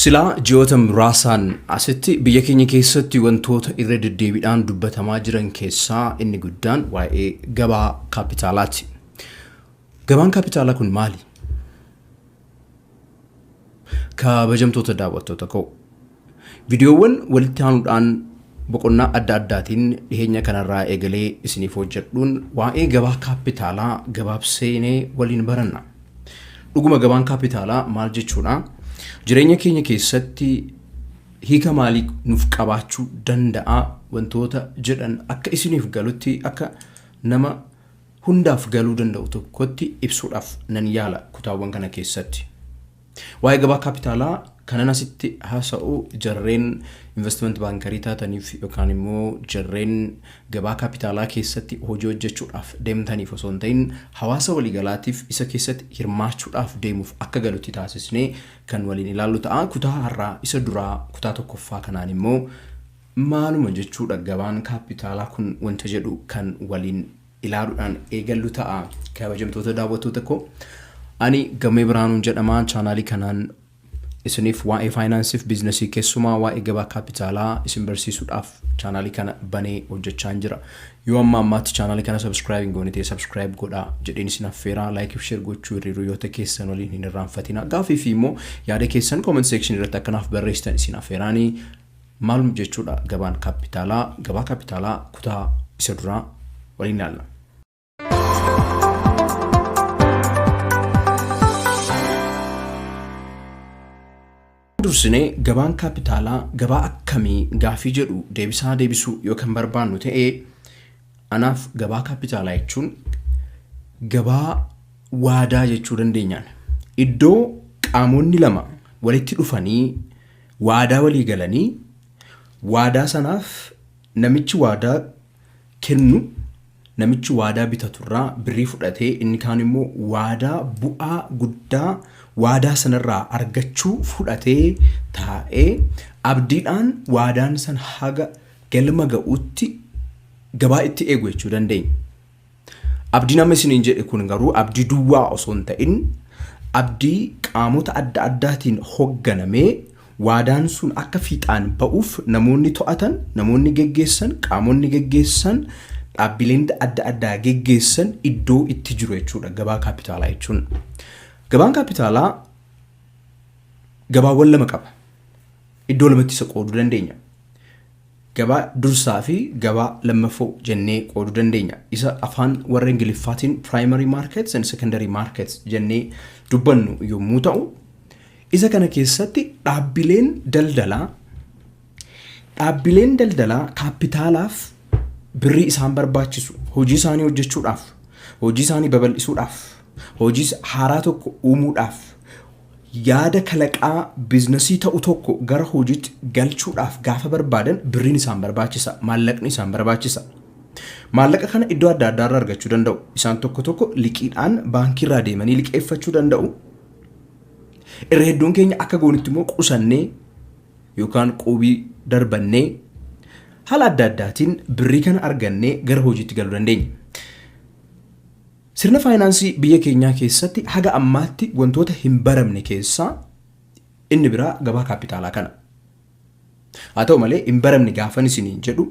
Silaa ji'oota muraasaan asitti biyya keenya keessatti wantoota irra deddeebiidhaan dubbatamaa jiran keessaa inni guddaan waa'ee gabaa kaapitaalaati. Gabaan kaapitaalaa kun maali? Kabajamtoota daawwattoota koo, viidiyoowwan walitti aanuudhaan boqonnaa adda addaatiin dhiheenya kanarraa eegalee isiniif hojjedhuun waa'ee gabaa kaapitaalaa gabaabseenee waliin baranna. Dhuguma gabaan kaapitaalaa maal jechuudha? Jireenya keenya keessatti hiika maalii nuuf qabaachuu danda'a? Wantoota jedhan akka isiniif galutti, akka nama hundaaf galuu danda'u tokkotti ibsuudhaaf nan yaala kutaawwan kana keessatti. Waa'ee gabaa kaapitaalaa kanan asitti haasa'u jarreen investment baankarii taataniif yookaan immoo jarreen gabaa kaapitaalaa keessatti hojii hojjechuudhaaf deemtaniif osoo hin ta'in, hawaasa waliigalaatiif isa keessatti hirmaachuudhaaf deemuuf akka galutti taasisnee kan waliin ilaallu ta'a. Kutaa har'aa isa duraa, kutaa tokkoffaa kanaan immoo maaluma jechuudha gabaan kaapitaalaa kun wanta jedhu kan waliin ilaaluudhaan eegallu ta'a. Kabajamtoota daawwattoota koo, ani Gammee Biraanuun jedhama. Chaanaalii kanaan isiniif waa'ee faayinaansiif biizinasii, keessumaa waa'ee gabaa kaapitaalaa isin barsiisuudhaaf chaanaalii kana banee hojjechaa jira. Yoo amma ammaatti chaanaalii kana subscribe hin goone ta'e, subscribe godhaa jedheen isin affeeraa. Like fi share gochuu hiriyoota keessan waliin hin irraanfatina. Gaafii fi immoo yaada keessan comment section irratti akkanaaf barreessitan isin affeeraanii. Maalum jechuudha gabaan kaapitaalaa? Gabaa kaapitaalaa kutaa isa duraa waliin ilaalla. Dursinee gabaan kaapitaalaa gabaa akkamii gaafii jedhu deebisaa deebisuu yoo kan barbaannu ta'e, anaaf gabaa kaapitaalaa jechuun gabaa waadaa jechuu dandeenyaan. Iddoo qaamonni lama walitti dhufanii waadaa walii galanii, waadaa sanaaf namichi waadaa kennu namichi waadaa bitaturraa birrii fudhatee, inni kaan immoo waadaa bu'aa guddaa waadaa sanarraa argachuu fudhatee taa'ee, abdiidhaan waadaan san haga galma ga'utti gabaa itti eegu jechuu dandeenya. Abdiin amma isiniin jedhe kun garuu abdii duwwaa osoo hin ta'in, abdii qaamota adda addaatiin hogganamee, waadaan sun akka fiixaan ba'uuf namoonni to'atan, namoonni geggeessan, qaamonni geggeessan, dhaabbileen adda addaa geggeessan iddoo itti jiru jechuudha gabaa kaapitaalaa jechuun. Gabaan kaapitaalaa gabaawwan lama qaba. Iddoo lamatti isa qooduu dandeenya. Gabaa dursaa fi gabaa lammaffoo jennee qooduu dandeenya. Isa afaan warra Ingiliffaatiin primary markets and secondary markets jennee dubbannu yommuu ta'u, isa kana keessatti dhaabbileen daldalaa kaapitaalaaf birrii isaan barbaachisu hojii isaanii hojjechuudhaaf, hojii isaanii babal'isuudhaaf, hojii haaraa tokko uumuudhaaf, yaada kalaqaa biizinasii ta'u tokko gara hojiitti galchuudhaaf gaafa barbaadan birriin isaan barbaachisa, maallaqni isaan barbaachisa. Maallaqa kana iddoo adda addaarraa argachuu danda'u. Isaan tokko tokko liqiidhaan baankiirraa deemanii liqeeffachuu danda'u. Irra hedduun keenya akka goonitti immoo qusannee yookaan quubii darbannee haala adda addaatiin birrii kana argannee gara hojiitti galuu dandeenya. Sirna faayinaansii biyya keenyaa keessatti haga ammaatti wantoota hin baramne keessaa inni biraa gabaa kaapitaalaa kana. Haa ta'u malee, hin baramne gaafan isiniin jedhu,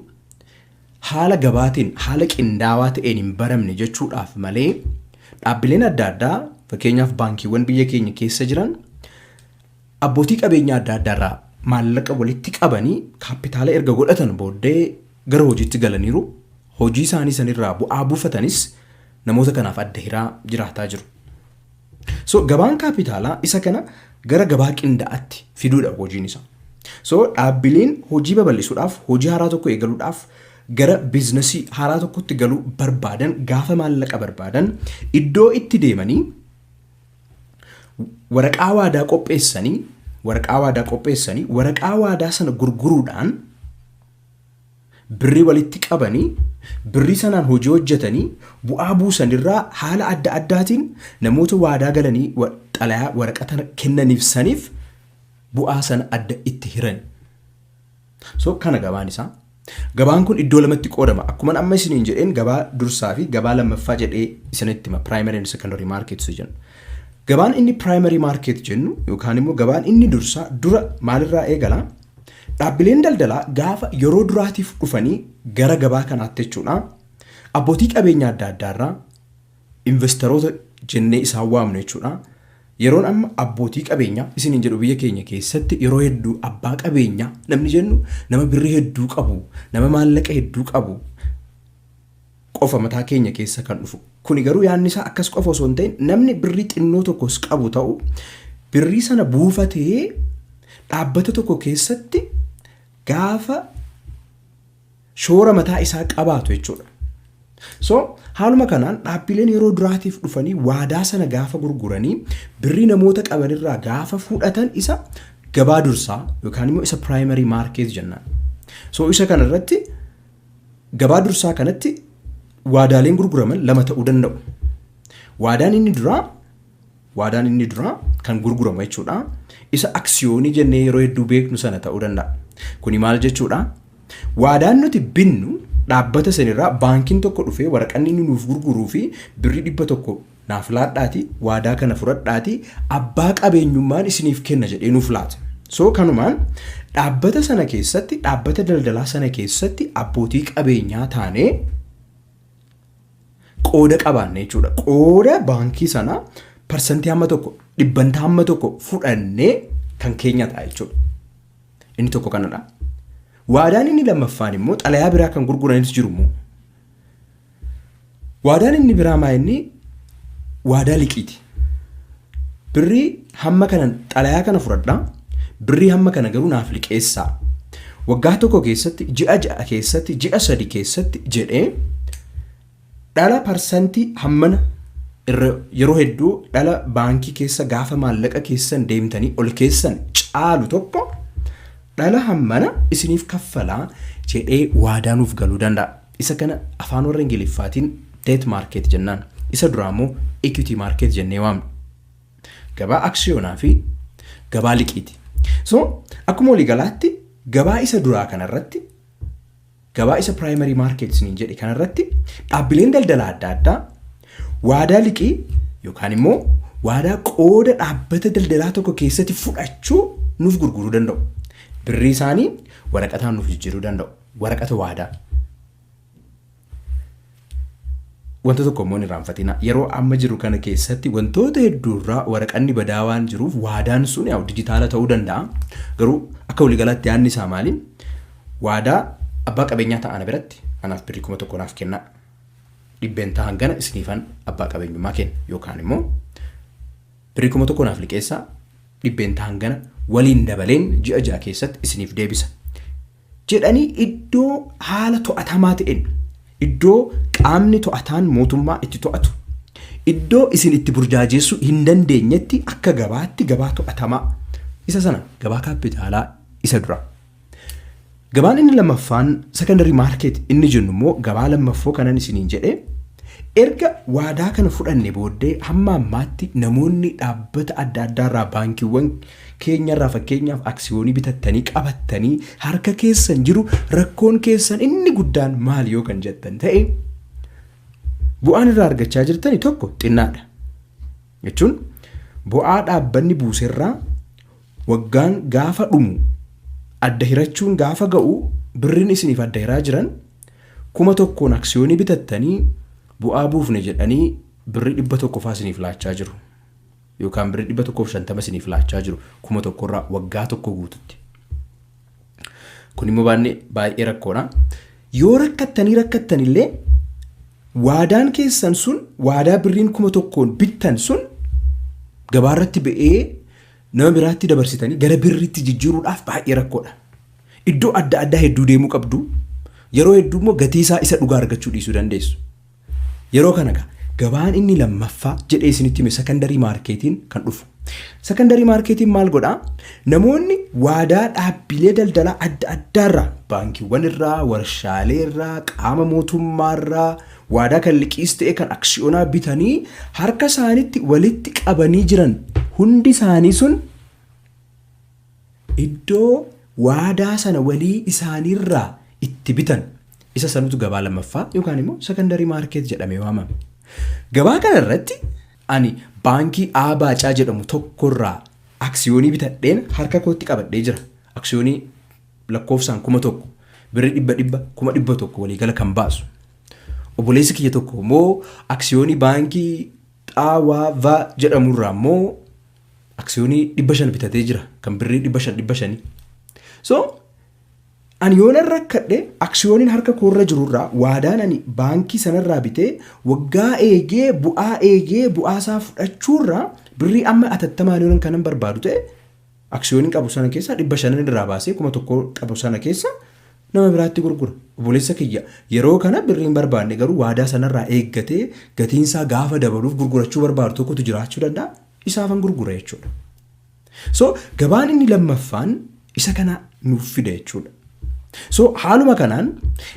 haala gabaatiin, haala qindaawaa ta'een hin baramne jechuudhaaf malee, dhaabbileen adda addaa, fakkeenyaaf baankiiwwan biyya keenya keessa jiran, abbootii qabeenyaa adda addaarraa maallaqa walitti qabanii kaapitaala erga godhatan booddee gara hojiitti galaniiru. Hojii isaanii sanirraa bu'aa buufatanis namoota kanaaf adda hiraa jiraataa jiru. So gabaan kaapitaalaa isa kana gara gabaa qindaa'aatti fiduudha hojiin isaa. So dhaabbileen hojii babal'isuudhaaf, hojii haaraa tokko eegaluudhaaf, gara biizinasii haaraa tokkotti galuu barbaadan gaafa maallaqa barbaadan, iddoo itti deemanii waraqaa waadaa qopheessanii, waraqaa waadaa sana gurguruudhaan birrii walitti qabanii, birrii sanaan hojii hojjetanii bu'aa buusanirraa haala adda addaatiin namoota waadaa galanii xalayaa waraqata kennaniif saniif bu'aa sana adda itti hiran. So kana gabaan isaa. Gabaan kun iddoo lamatti qoodama. Akkuma amma isiniin jedheen, gabaa dursaa fi gabaa lammaffaa jedhee isinitti hima. Primary and secondary markets jennu. Gabaan inni primary market jennu yookaan immoo gabaan inni dursaa dura maalirraa eegala? Dhaabbileen daldalaa gaafa yeroo duraatiif dhufanii gara gabaa kanaatti jechuudha. Abbootii qabeenyaa adda addaarraa, investoroota jennee isaan waamnu jechuudha. Yeroon amma abbootii qabeenyaa isiniin jedhu, biyya keenya keessatti yeroo hedduu abbaa qabeenyaa namni jennu nama birrii hedduu qabu, nama maallaqa hedduu qabu qofa mataa keenya keessa kan dhufu. Kuni garuu yaadni isaa akkas qofa osoo hin ta'in, namni birrii xinnoo tokkos qabu ta'u birrii sana buufatee dhaabbata tokko keessatti gaafa shoora mataa isaa qabaatu jechuudha. So haaluma kanaan dhaabbileen yeroo duraatiif dhufanii waadaa sana gaafa gurguranii birrii namoota qabanirraa gaafa fudhatan, isa gabaa dursaa yookaan immoo isa primary market jennaan. So isa kanarratti, gabaa dursaa kanatti, waadaaleen gurguraman lama ta'uu danda'u. Waadaan inni duraa kan gurguramu jechuudha. Isa aksiyoonii jennee yeroo hedduu beeknu sana ta'uu danda'a. Kuni maal jechuudha? Waadaan nuti binnu dhaabbata sanirraa baankiin tokko dhufee waraqanni inni nuuf gurguruu fi birrii 100 naaf laadhaati, waadaa kana fudhadhaati, abbaa qabeenyummaan isiniif kenna jedhee nuuf laata. So kanumaan dhaabbata sana keessatti, dhaabbata daldalaa sana keessatti abbootii qabeenyaa taanee qooda qabaanne jechuudha. Qooda baankii sanaa parsantii hamma tokko, dhibbantaa hamma tokko fudhannee kan keenya ta'a jechuudha. Inni tokko kanadha. Waadaan inni lammaffaan immoo xalayaa biraa kan gurguranis jiru immoo. Waadaan inni biraa maa inni waadaa liqiiti. Birrii hamma kana xalayaa kana fudhadhaa. Birrii hamma kana garuu naaf liqeessaa. Waggaa tokko keessatti, ji'a 6 keessatti, ji'a 3 keessatti jedhee dhala parsantii hammana irra, yeroo hedduu dhala baankii keessa gaafa maallaqa keessan deemtanii ol keessan caalu tokko, dhala hammana isiniif kaffalaa jedhee waadaa nuuf galuu danda'a. Isa kana afaan warra Ingiliffaatiin debt market jennaan. Isa duraa immoo equity market jennee waamna. Gabaa aksiyoonaa fi gabaa liqiiti. So akkuma waliigalaatti gabaa isa duraa kanarratti, gabaa isa primary market isiniin jedhe kanarratti, dhaabbileen daldalaa adda addaa waadaa liqii yookaan immoo waadaa qooda dhaabbata daldalaa tokko keessatti fudhachuu nuuf gurguruu danda'u. Birrii isaanii waraqataan nuuf jijjiiruu danda'u. Waraqata waadaa. Wanta tokko immoo hin irraanfatina. Yeroo amma jiru kana keessatti wantoota hedduurraa waraqanni badaa waan jiruuf waadaan sun yaa'u dijitaala ta'uu danda'a. Garuu akka waliigalaatti yaadni isaa maali? Waadaa abbaa qabeenyaa ta'an biratti anaaf birrii 1000 naaf kennaa. Dhibbeentaa hangana isiniifan abbaa qabeenyummaa kenna, yookaan immoo birrii 1000 naaf liqeessaa, dhibbeentaa hangana waliin dabaleen ji'a 6 keessatti isiniif deebisa. Jedhanii iddoo haala to'atamaa ta'een, iddoo qaamni to'ataan mootummaa itti to'atu, iddoo isin itti burjaajeessuu hin dandeenyetti, akka gabaatti gabaa to'atamaa isa sana gabaa kaappitaalaa isa dura. Gabaan inni lammaffaan, secondary market inni jennu immoo, gabaa lammaffoo kanan isiniin jedhee, erga waadaa kana fudhanne booddee hamma ammaatti namoonni dhaabbata adda addaarraa, baankiiwwan keenyarraa fakkeenyaaf, aksiyoonii bitattanii qabattanii harka keessan jiru, rakkoon keessan inni guddaan maal yoo kan jettan ta'e, bu'aan irraa argachaa jirtani tokko xinnaadha. Jechuun bu'aa dhaabbanni buuserraa waggaan gaafa dhumu adda hirachuun gaafa ga'u, birriin isiniif adda hiraa jiran, 1000n aksiyoonii bitattanii bu'aa buufne jedhanii birrii 100 faa isiniif laachaa jiru. Yookaan birrii 150 isiniif laachaa jiru 1000rraa waggaa tokko guututti. Kun immoo baay'ee rakkoodha. Yoo rakkattanii rakkattanillee waadaan keessan sun, waadaa birriin 1000n bittan sun, gabaarratti ba'ee nama biraatti dabarsitanii gara birriitti jijjiiruudhaaf baay'ee rakkoodha. Iddoo adda addaa hedduu deemuu qabdu. Yeroo hedduu immoo gatii isaa isa dhugaa argachuu dhiisuu dandeessu. Yeroo kana gabaan inni lammaffaa jedhee isinitti hime, secondary marketiin kan dhufu. Secondary marketiin maal godhaa? Namoonni waadaa dhaabbilee daldalaa adda addaarraa, baankiiwwan irraa, warshaalee irraa, qaama mootummaarraa waadaa kan liqiis ta'e kan aksiyoonaa bitanii harka isaaniitti walitti qabanii jiran hundi isaanii sun iddoo waadaa sana walii isaaniirraa itti bitan, isa sanutu gabaa lammaffaa yookaan immoo secondary market jedhamee waamama. Gabaa kana irratti Ani baankii Abaacaa jedhamu tokkorraa aksiyoonii bitadheen harka kootti qabadhee jira. Aksiyoonii lakkoofsaan 1000, birrii 100 100,000 waliigala kan baasu. Obboleessi kiyya tokko immoo aksiyoonii baankii Xaawaa jedhamurraa immoo aksiyoonii 500 bitatee jira, kan birrii 500 500. So ani yoon rakkadhe, aksiyooniin harka koorra jirurraa, waadaan ani baankii sanarraa bitee waggaa eegee bu'aa eegee bu'aasaa fudhachuurraa, birrii amma atattamaan yoon kanan barbaadu ta'e, aksiyooniin qabu sana keessa 500 irraa baasee 1000 qabu sana keessa nama biraatti gurgura. Obboleessa kiyya yeroo kana birriin barbaanne garuu waadaa sanarraa eeggatee gatiinsaa gaafa dabaluuf gurgurachuu barbaadu tokkotu jiraachuu danda'a. Isaafan gurgura jechuudha. So gabaan inni lammaffaan isa kana nuuf fida jechuudha. So haaluma kanaan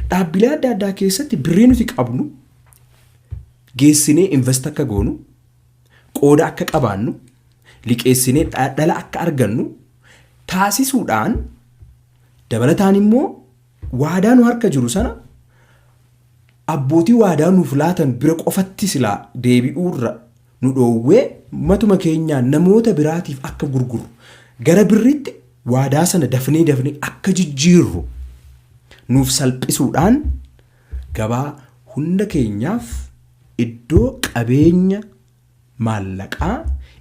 dhaabbilee adda addaa keessatti birrii nuti qabnu geessinee invest akka goonu, qooda akka qabaannu, liqeessinee dhala akka argannu taasisuudhaan, dabalataan immoo waadaa nu harka jiru sana abbootii waadaa nuuf laatan bira qofatti silaa deebi'uurra nu dhoowwee, matuma keenyaan namoota biraatiif akka gurgurru, gara birriitti waadaa sana dafnee dafnee akka jijjiirru nuuf salphisuudhaan, gabaa hunda keenyaaf iddoo qabeenya maallaqaa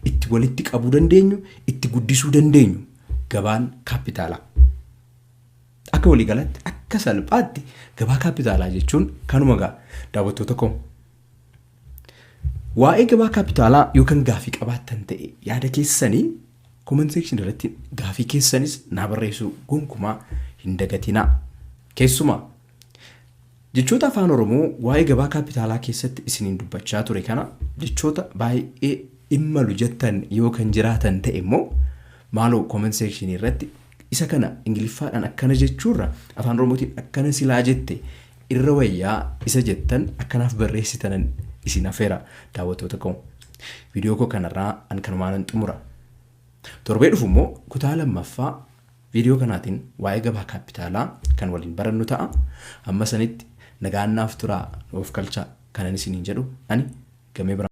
itti walitti qabuu dandeenyu, itti guddisuu dandeenyu gabaan kaapitaalaa. Akka waliigalaatti, akka salphaatti gabaa kaapitaalaa jechuun kanuma gaa, daawwattoota koo. Waa'ee gabaa kaapitaalaa yookaan gaafii qabaattan ta'e, yaada keessanii comment section irratti gaafii keessanis naa barreessuu gonkumaa hin dagatinaa. Keessumaa jechoota afaan Oromoo waa'ee gabaa kaapitaalaa keessatti isiniin dubbachaa ture kana, jechoota baay'ee dhimmalu jettan yoo kan jiraatan ta'e immoo, maaloo comment section irratti isa kana Ingiliffaadhaan akkana jechuurra afaan Oromootiin akkana silaa jette irra wayyaa isa jettan akkanaaf barreessitanan isin afeera, daawwattoota koo. Viidiyoo koo kanarraa an kanumaanan xumura. Torbee dhufu immoo kutaa lammaffaa viidiyoo kanaatiin waa'ee gabaa kaapitaalaa kan waliin barannu ta'a. Amma sanitti nagaan naaf turaa, of kalchaa kanan isiniin jedhu ani gamee biraa.